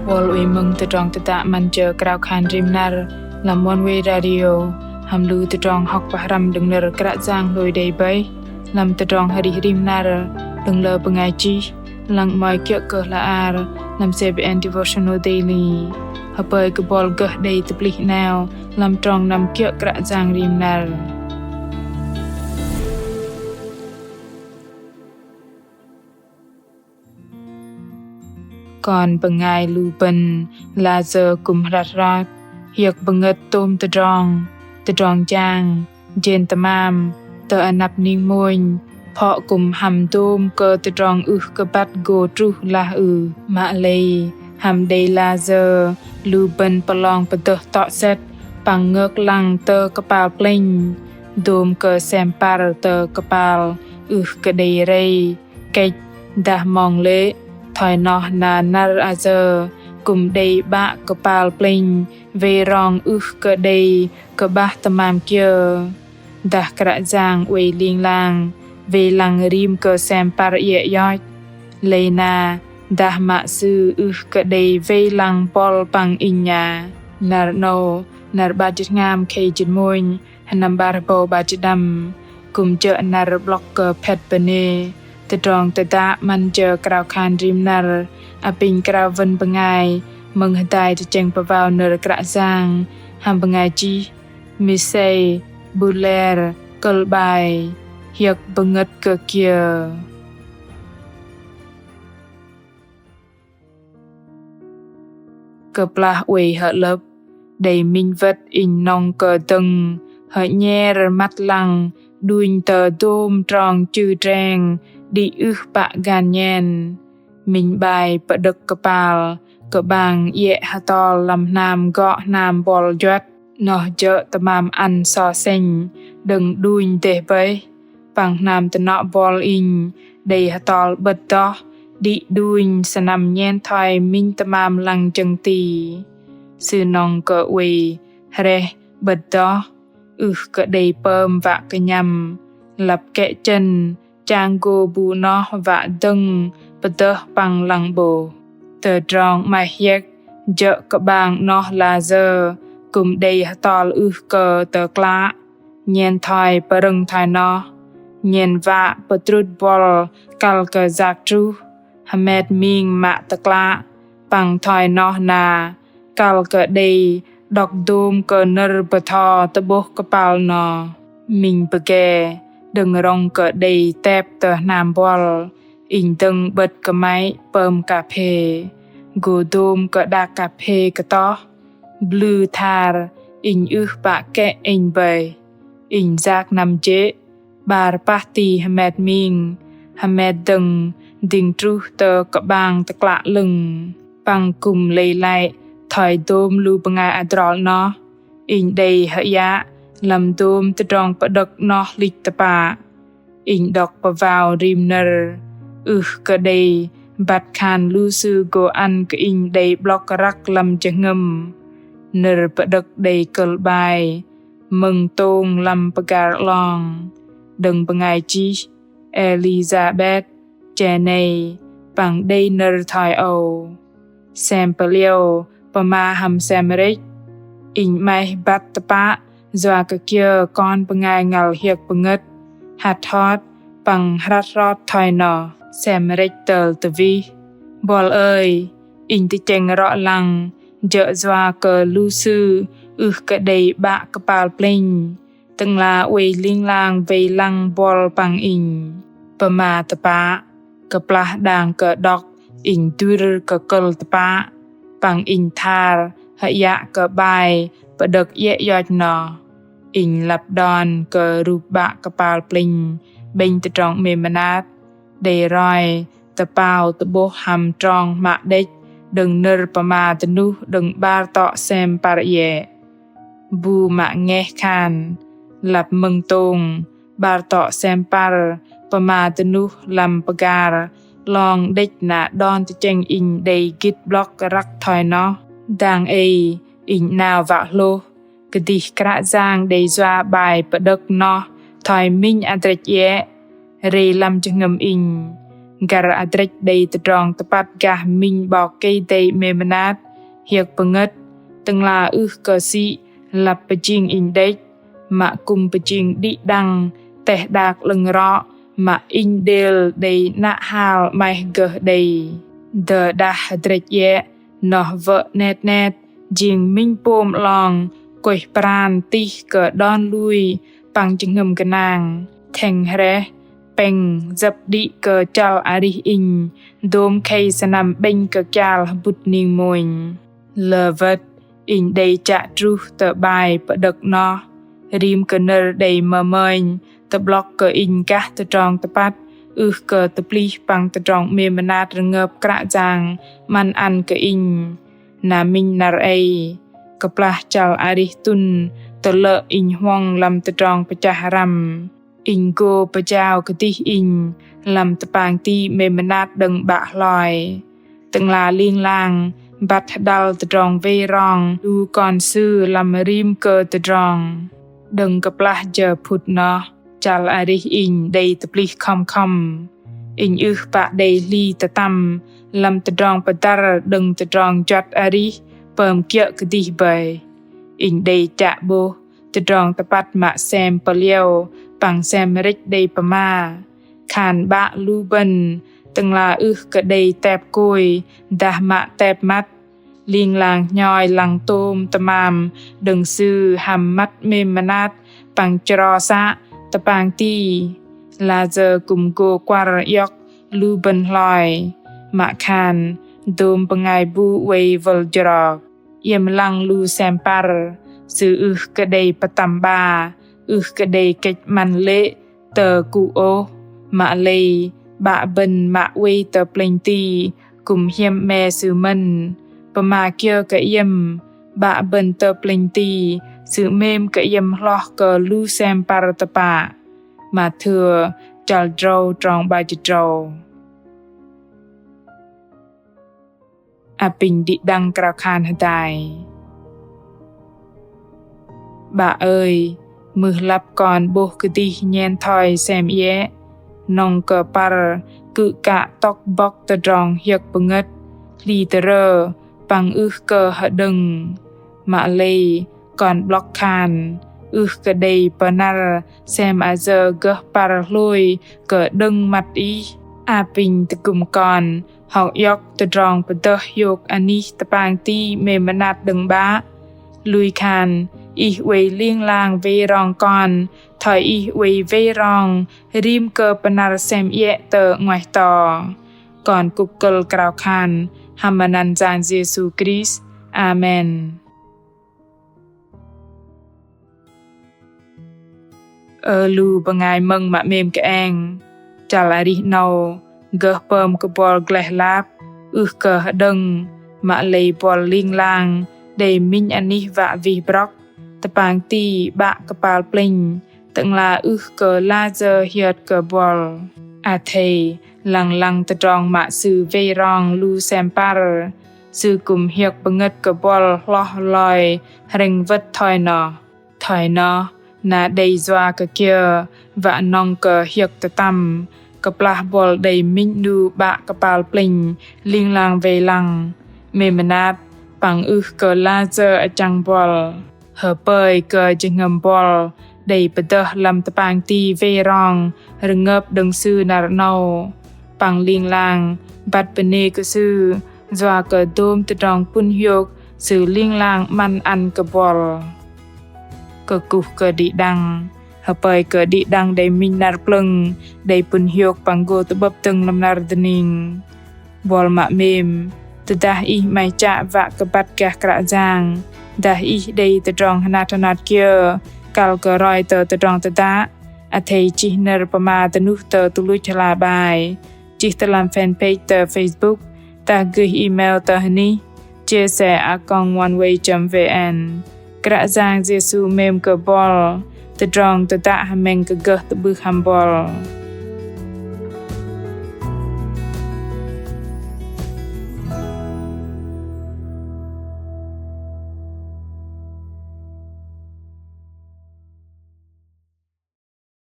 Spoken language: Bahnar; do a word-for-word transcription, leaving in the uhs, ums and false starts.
Buăl oei mơ̆ng tơdrong tơdă 'Măn jơ krao khan rim năr lăm Oneway Radio hăm lu tơdrong hŏk pơhrăm đơ̆ng nơ̆r Kră Yang hlôi đei bơih lăm tơdrong arih rim năr đơ̆ng lơ bơngai chih, lăng 'mơ̆i kiơ̆ kơ hla ar lăm C B N Devotional Daily. Hơpơi kơ buăl gơh đei tơplih 'nao lăm trong năm kiơ̆ Kră Yang rim năr. Kon bơngai lu bơ̆n layơ kư̆m hrăt hrot, hiơ̆k bơngơ̆t tôm tơdrong, tơdrong jang, jên tơmam, tơ anăp ning mônh, phŏ kư̆m hăm dôm kơ tơdrong ưh kơ băt gô truh lah ưh. Mă lei hăm đei layơ lu bơ̆n pơlong pơdơh tŏ sĕt păng ngơk lăng tơ kơpal plĕnh, dôm kơ sem păr tơ kơpal ưh kơ đei rei, kĕch, dah mong lê̆, thoi noh na năr ayơ kư̆m đei 'Bă kơpal plĕnh wei rong ưh kơ đei kơ'bah tơmam kiơ. Dah Kră Yang oei ling lang wei lăng rim kơ sem păr iĕ ioch, lei na dah mă Sư ưh kơ đei wei lăng buăl păng inh a. Năr 'nâu, năr 'bar jĭt tơhngam khei jĭt mônh, sơnăm 'bar hơbâu 'bar jĭt pơđăm, kư̆m jơ̆ năr 'blŏk kơ phet bơnê tơdrong tơdă 'Măn jơ krao khan rim năr apinh krao wơ̆n bơngai mơ̆ng hơdai tơchĕng pơwao nơ̆r Kră Yang hăm bơngai chih Misei Buler, kơ̆l 'bai Hiơ̆k bơngơ̆t kơ kiơ. Kơplah oei hơ'lơ̆p, đei minh wơ̆t inh nŏng kơ dơ̆ng hơnhĕr măt lăng đunh tơ dôm trong chư dreng đĭ ưh pă gan nhen. Minh 'bai pơđơ̆k kơpal kơ'bang iĕ hơtol lăm hnam gŏ hnam buăl juăt. Noh jơ̆ tơmam ăn so sĕnh đơ̆ng đunh dêh bơih. Păng hnam tơnŏ buăl inh đei hơtol 'bơ̆t noh đĭ đunh sơnăm nhen thoi minh tơmam lăng jơ̆ng ti. Sư nŏng kơ oei hrĕh 'bơ̆t noh, ưh kơ đei pơm wă kơnhăm, lăp kĕ chơ̆n chang gô bu noh wă dơ̆ng pơdơh păng lăng 'bôh. Tơdrong 'maih hiĕk jơ̆ kơ'bang noh layơ kư̆m đei hơtol ưh kơ tơklă. Nhen thoi pơrơ̆ng thoi noh, nhen wă pơdrŭt buăl kăl kơ yak truh, hơmet ming mă tơklă, păng thoi noh na kăl kơ đei đŏk dôm kơ nơ̆r bơtho tơ'bôh kơpal noh. Minh pơgê đơ̆ng rŏng kơ đei tep tơ hnam buăl, inh dơ̆ng 'bơ̆t kơmăy pơm ka phê, gô dôm kơ đak ka phê kơtoh. Blư thar inh ưh pă kĕ inh bơih. Inh yak năm jê̆ 'bar pah ti hơmet ming, hơmet dơ̆ng dĭng truh tơ kơ'bang tơklă 'lơ̆ng. Păng kư̆m lei lăi thoi dôm lu bơngai adrol noh, inh đei hơyă lăm dôm tơdrong pơđơ̆k noh hlĭch tơpă. Inh đŏk pơwao rim nơ̆r, ưh kơ đei băt khan lu sư gô ăn kơ inh đei 'blŏk răk lăm jơhngơ̆m. Nơ̆r pơđơ̆k đei kơ̆l 'bai mơ̆ng tông lăm pơgar 'long, đơ̆ng bơngai chih Elizabeth Cheney, păng đei nơ̆r thoi âu: Sem pơliâu pơma hăm sem rĕch. Inh 'maih băt tơpă yua kơ kiơ kon bơngai ngăl hiơ̆k bơngơ̆t, hăt hot păng hrăt hrot thoi noh. Sem rĕch tơl tơwih: Buăl ơi, inh tơchĕng rŏ lăng jơ̆ yua kơ lu sư ưh kơ đei 'Bă kơpal plĕnh, Tơ'ngla oei ling lang wei lăng buăl păng inh. Pơma tơpă, kơplah đang kơ đŏk inh dŭr kơ kơ̆l tơpă, păng inh thar hơyă kơ 'bai pơđơ̆k iĕ ioch noh. Inh lăp đon kơ rup 'Bă kơpal plĕnh 'bĕnh tơdrong 'mêm mơnat, đei roi tơpao tơ'bôh hăm trong hmă đĕch đơ̆ng nơ̆r pơma dơnuh đơ̆ng 'bar tŏ sem păr iĕ. Bu mă ngeh khan, lăp mơ̆ng tông 'bar tŏ sem păr pơma dơnuh lăm pơgar 'long đĕch na đon tơchĕng inh đei gĭt 'blŏk răk thoi noh. Dang ei inh 'nao wă hlôh kơdih Kră Yang đei yua 'bai pơđơ̆k noh thoi minh adrĕch iĕ, rei lăm jơhngơ̆m inh. Găr adrĕch đei tơdrong tơpăt gah minh 'Bok Kei-Dei 'mêm mơnat, hiơ̆k pơngơ̆t, Tơ'ngla ưh kơ sĭ lăp pơjing inh đĕch, mă kư̆m pơjing đĭ đăng teh đak 'lơ̆ng rŏ mă inh đêl đei 'nă hal 'maih gơh đei. Tơdah adrĕch iĕ noh wơ̆ 'net 'net, jing minh pôm 'long kuĕh pran tih kơ đon lui păng jơhngơ̆m gơnang, thĕng hrĕh, pĕng, jơ̆p đĭ kơ chăl arih inh dôm khei sơnăm 'bĕnh kơ kial hơbŭt ning mônh. Lơ wơ̆t, inh đei chă truh tơ 'bai pơđơ̆k noh, rim kơ nơ̆r đei mơmơnh tơ'blŏk kơ inh gah tơdrong tơpăt ưh kơ tơplih păng tơdrong 'mêm mơnat rơngơp Kră Yang 'măn ăn kơ inh. Na minh năr ei, kơplah chăl arih tŭn tơlơ̆ inh huŏng lăm tơdrong pơchah răm, inh gô pơjao kơdih inh lăm tơpang ti 'mêm mơnat đơ̆ng 'Bă hloi. Tơ'ngla ling lang băt hơđăl tơdrong wei rong lu kon Sư lăm rim kơ tơdrong. Đơ̆ng kơplah jơ phŭt noh, chăl arih inh đei tơplih khŏm khŏm. Inh ưh pă đei hli tơtăm lăm tơdrong pơdăr đơ̆ng tơdrong juăt arih pơm kiơ̆ kơdih bơih. Inh đei chă 'bôh tơdrong tơpăt mă sem pơliao păng sem rĕch đei pơma. Khan 'Bă lu bơ̆n, Tơ'ngla ưh kơ đei tep kôi dah mă tep măt. Ling lang hnhoi lăng tôm tơmam đơ̆ng Sư hăm măt 'mêm mơnat păng chro să tơpang ti. Lasơ kư̆m gô kuăr iŏk lu bơ̆n hloi, mă khan dôm bơngai bu oei wơl jrok. Iĕm lăng lu sem păr, sư ưh kơ đei pơtăm 'ba, ưh kơ đei kĕch 'măn lê̆ tơ kŭ ôh. Mă lei 'Bă bơ̆n mă oei tơ plĕnh ti kư̆m hiĕm 'me Sư mơ̆n. Pơma kiơ kơ iĕm, 'Bă bơ̆n tơ plĕnh ti Sư 'mêm kơ iĕm hloh kơ lu sem păr tơpă. Mathiơ chăl drâu trong 'bar jĭt drâu. Apinh đĭ đăng krao khan hơdai. 'Bă ơi, mưh lăp kon 'bôh kơdih nhen thoi sem iĕ, nŏng kơ păr kư̆ kă tŏk bŏk tơdrong hiơ̆k pơngơ̆t, hli tơrơ, păng ưh kơ hơđơ̆ng. Mă lei kon 'blŏk khan, ưh kơ đei pơnăr sem ayơ gơh păr hlôi kơ đơ̆ng măt Ih. Apinh tơgŭm kon hŏk iŏk tơdrong pơdơh hiôk anih tơpang ti 'mêm mơnat đơ̆ng 'Bă. Lui khan Ih oei ling lang wei rong kon thoi Ih oei wei rong rim kơ pơnăr sem iĕ tơ 'nguaih to. Kon kŭk kơ̆l krao khan hăm anăn Yang Yêsu Krist. Amen. Ơ lu bơngai mơ̆ng mă 'mêm kơeng, chăl arih 'nâu gơh pơm kơ buăl gleh lap, ưh kơ hơđơ̆ng, mă lei buăl ling lang đei minh anih wă wih brŏk, tơpang ti 'Bă kơpal plĕnh, Tơ'ngla ưh kơ lasơ hiơt kơ buăl. Athei lăng lăng tơdrong mă Sư wei rong lu sem păr, Sư kư̆m hiơ̆k pơngơ̆t kơ buăl hloh loi hrĕng wơ̆t thoi noh. Thoi noh, na đei yua kơ kiơ wă nŏng kơ hiơ̆k tơtăm, kơplah buăl đei minh 'nu 'Bă kơpal plĕnh ling lang wei lăng, 'mêm mơnat, păng ưh kơ lasơ achăng buăl. Hơpơi kơ jơhngơ̆m buăl đei pơdơh lăm tơpang ti wei rong rơngơp đơ̆ng Sư năr 'nâu. Păng ling lang băt bơnê kơ Sư yua kơ dôm tơdrong pŭn hiôk Sư ling lang 'măn ăn kơ buăl. Kơkuh kơ đĭ đăng, hơpơi kơ đĭ đăng đei minh năr plơ̆ng, đei pŭn hiôk păng gô tơ'bơ̆p dơ̆ng lăm năr dơning. Buăl mă 'mêm, tơdah ih 'maih chă wă kơ băt gah Kră Yang, dah ih đei tơdrong hơnat hơnat kiơ kăl kơ roi tơ tơdrong tơdă, athei chih nơ̆r pơma dơnuh tơ tuch luch hla bơar, chih tơ lăm fanpage tơ Facebook, dah gơih email tơ hơnih chia sẻ a còng oneway chấm vn. Kră Yang Yêsu 'mêm kơ buăl, tơdrong tơdă hơmĕng kơ gơh tơ'bưh hăm buăl.